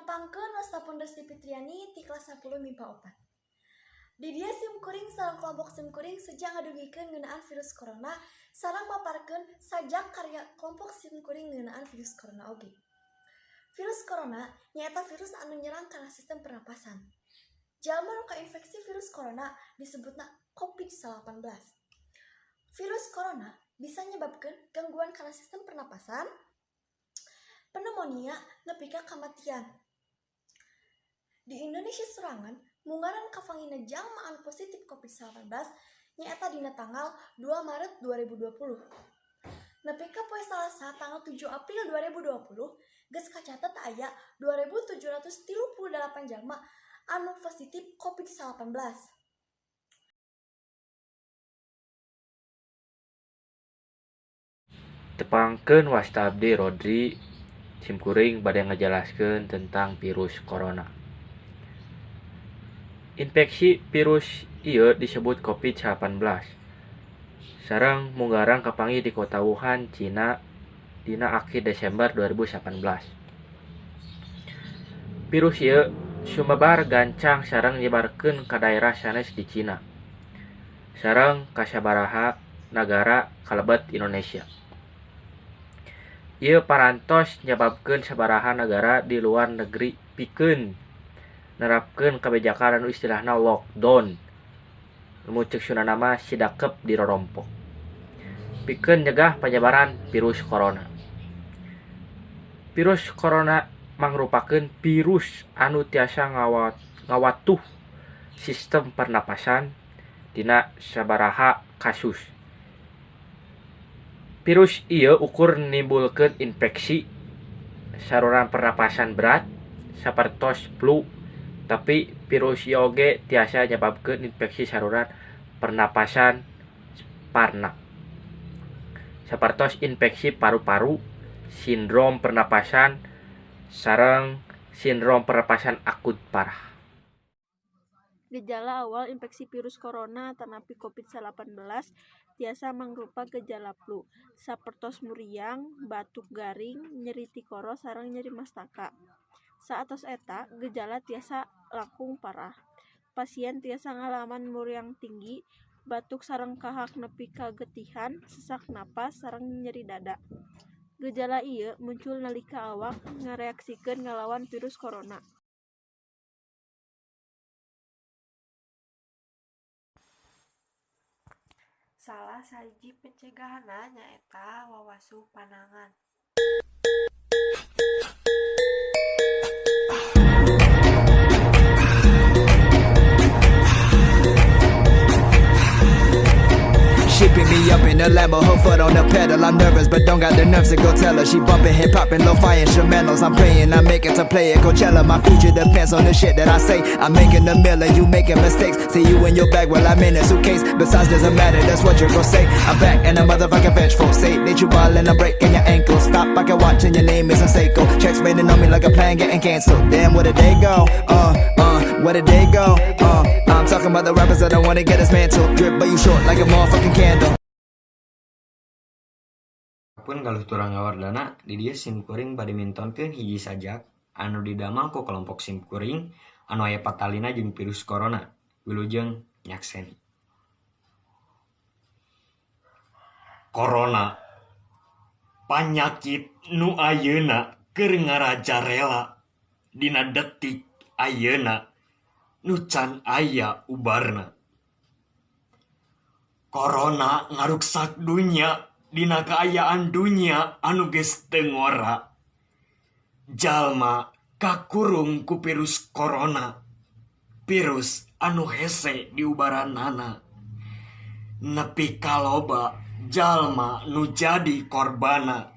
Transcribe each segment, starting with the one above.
Tepangkeun, wasta pun Resti Fitriani ti kelas 10 MIPA 4. Di dieu sim kuring sareng kelompok sim kuring seja ngadugikeun ngeunaan virus corona sareng maparkeun sajak karya kelompok sim kuring ngeunaan virus corona oge. Virus corona nyaeta virus anu nyerang kana sistem pernapasan. Jalma nu kainfeksi virus corona disebutna COVID-19. Virus corona bisa nyebabkeun gangguan kana sistem pernapasan, pneumonia, nepi ka kamatian. Di Indonesia sorangan, munggaran kapanggihna jalma anu positif COVID-19 nyaeta dina tanggal 2 Maret 2020. Nepi ka poe Salasa tanggal 7 April 2020 geus kacatet aya 2738 jalma anu positif COVID-19. Tepangkeun, wasta abdi Rodri, simkuring bade ngajelaskeun tentang virus corona. Infeksi virus ieu disebut COVID-19. Sareng munggaran kapanggih di kota Wuhan, Cina dina akhir Desember 2018. Virus ieu sumebar gancang sareng nyebarkeun ka daerah sanes di Cina. Sareng ka sabaraha nagara kalebet Indonesia. Ieu parantos nyababkeun sabaraha nagara di luar negeri pikeun nerapkeun kabijakan anu istilahna lockdown. Lamun ceuk Sundana mah sidakep dirorompok. Pikeun nyegah panyebaran virus corona. Virus corona mangrupakeun virus anu tiasa ngawatuh sistem pernapasan dina sabaraha kasus. Virus ieu ukur nimbulkeun infeksi saluran pernapasan berat sapertos flu, tapi virus ieu oge tiasa nyababkeun infeksi saluran pernapasan parna sapertos infeksi paru-paru, sindrom pernapasan, sareng sindrom pernapasan akut parah. Gejala awal infeksi virus corona atanapi COVID-19 tiasa mangrupa gejala flu, sapertos muriang, batuk garing, nyeri tikoro sareng nyeri mastaka. Saatos eta, gejala tiasa langkung parah. Pasien tiasa ngalaman muriang tinggi, batuk sareng kahak nepi ka getihan, sesak napas, sareng nyeri dada. Gejala ieu muncul nalika awak ngareaksikeun ngalawan virus corona. Salah sahiji pencegahanna nyaeta wawasuh panangan. She pick me up in the Lambo, her foot on the pedal. I'm nervous, but don't got the nerves to go tell her. She bumping hip hop and lo-fi instrumentals. I'm praying I make it to play at Coachella. My future depends on the shit that I say. I'm making a million, you making mistakes. See you in your bag while I'm in a suitcase. Besides, doesn't matter, that's what you gon' say. I'm back and a motherfucking vengeful. Say that you ballin', I'm breaking your ankle. Stop, I can watch and your name is a Seiko. Checks raining on me like a plan getting canceled. Damn, where did they go? Where did they go? I'm talking about the rappers that don't wanna get dismantled. Drip, but you short like a motherfucking candle. Pun Galuh Turangga di dieu simkuring bade mintonkeun hiji sajak anu didamel ku kelompok simkuring anu aya patalina jeung virus corona. Wilujeng nyakseni. Corona panyakit nu ayeuna keur ngarajarela dina detik ayeuna nu can aya ubarna. Corona ngaruksak dunya dina kaayaan dunya anu geus teu ngora. Jalma kakurung ku virus corona, virus anu hese diubaranana. Nepi ka loba jalma nu jadi korbana.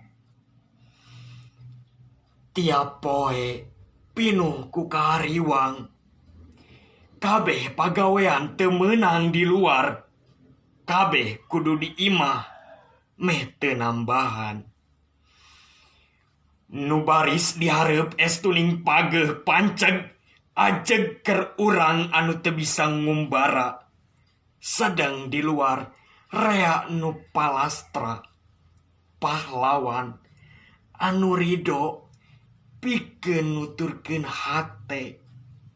Tiap poe pinuh ku kahariwang. Kabeh pagawean teu meunang di luar. Kabeh kudu di imah meh teu nambahan. Nu baris dihareup estuning pageuh panceg ajeg keur urang anu teu bisa ngumbara. Sedang di luar rea nu palastra, pahlawan anu ridho Pikeun nuturkeun hate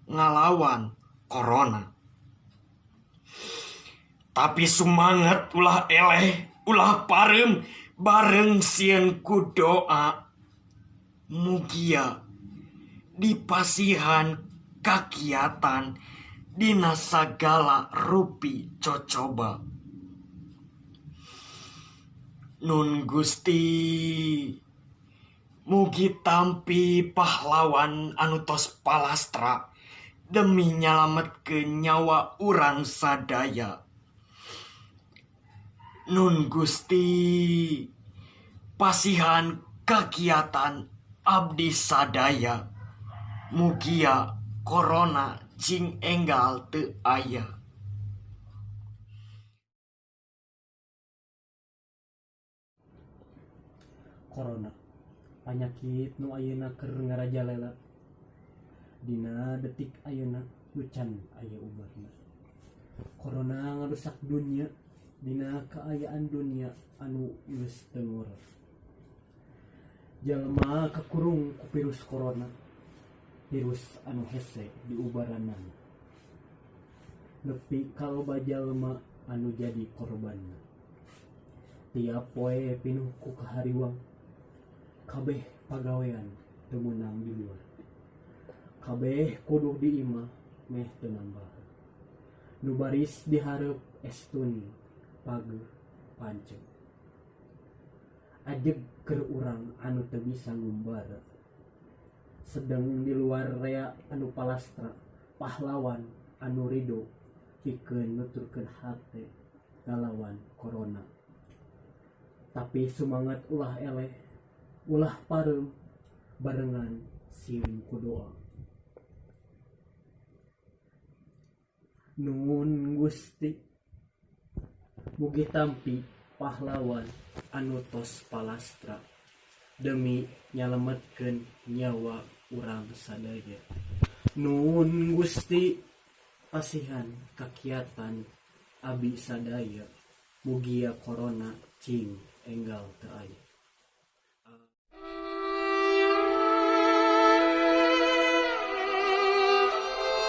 ngalawan corona. Tapi sumanget ulah eleh, ulah pareum, bareng sieun ku doa. Mugia dipasihan kakiatan dina sagala rupi cocoba. Nun Gusti, mugi tampi pahlawan anu tos palastra demi nyalametkeun nyawa urang sadaya. Nun Gusti, pasihan kakiatan abdi sadaya. Mugia corona cing enggal teu aya. Corona panyakit nu ayeuna keur ngarajalela. Dina detik ayeuna nu can aya ubarna. Corona ngarusak dunya dina kaayaan dunya anu geus teu ngora. Jalma kakurung ku virus corona, virus anu hese diubaranan. Nepi ka loba jalma anu jadi korbanna. Tiap poe pinuh ku kahariwang. Kabeh pagawean teu meunang di luar. Kabeh kudu di imah meh teu nambah. Nu baris dihareup estun pageuh panceg. Ajeg keur urang anu teu bisa ngumbara. Sedeng di luar rea anu palastra, pahlawan anu rido pikeun nuturkeun hate ngalawan corona. Tapi sumangat ulah eleh, ulah pareum, barengan sieun ku doa. Nuhun Gusti, mugi tampi pahlawan anu tos palastra demi nyalametkeun nyawa urang sadaya. Nuhun Gusti, pasihan kakiatan abi sadaya. Mugia corona cing enggal teu aya.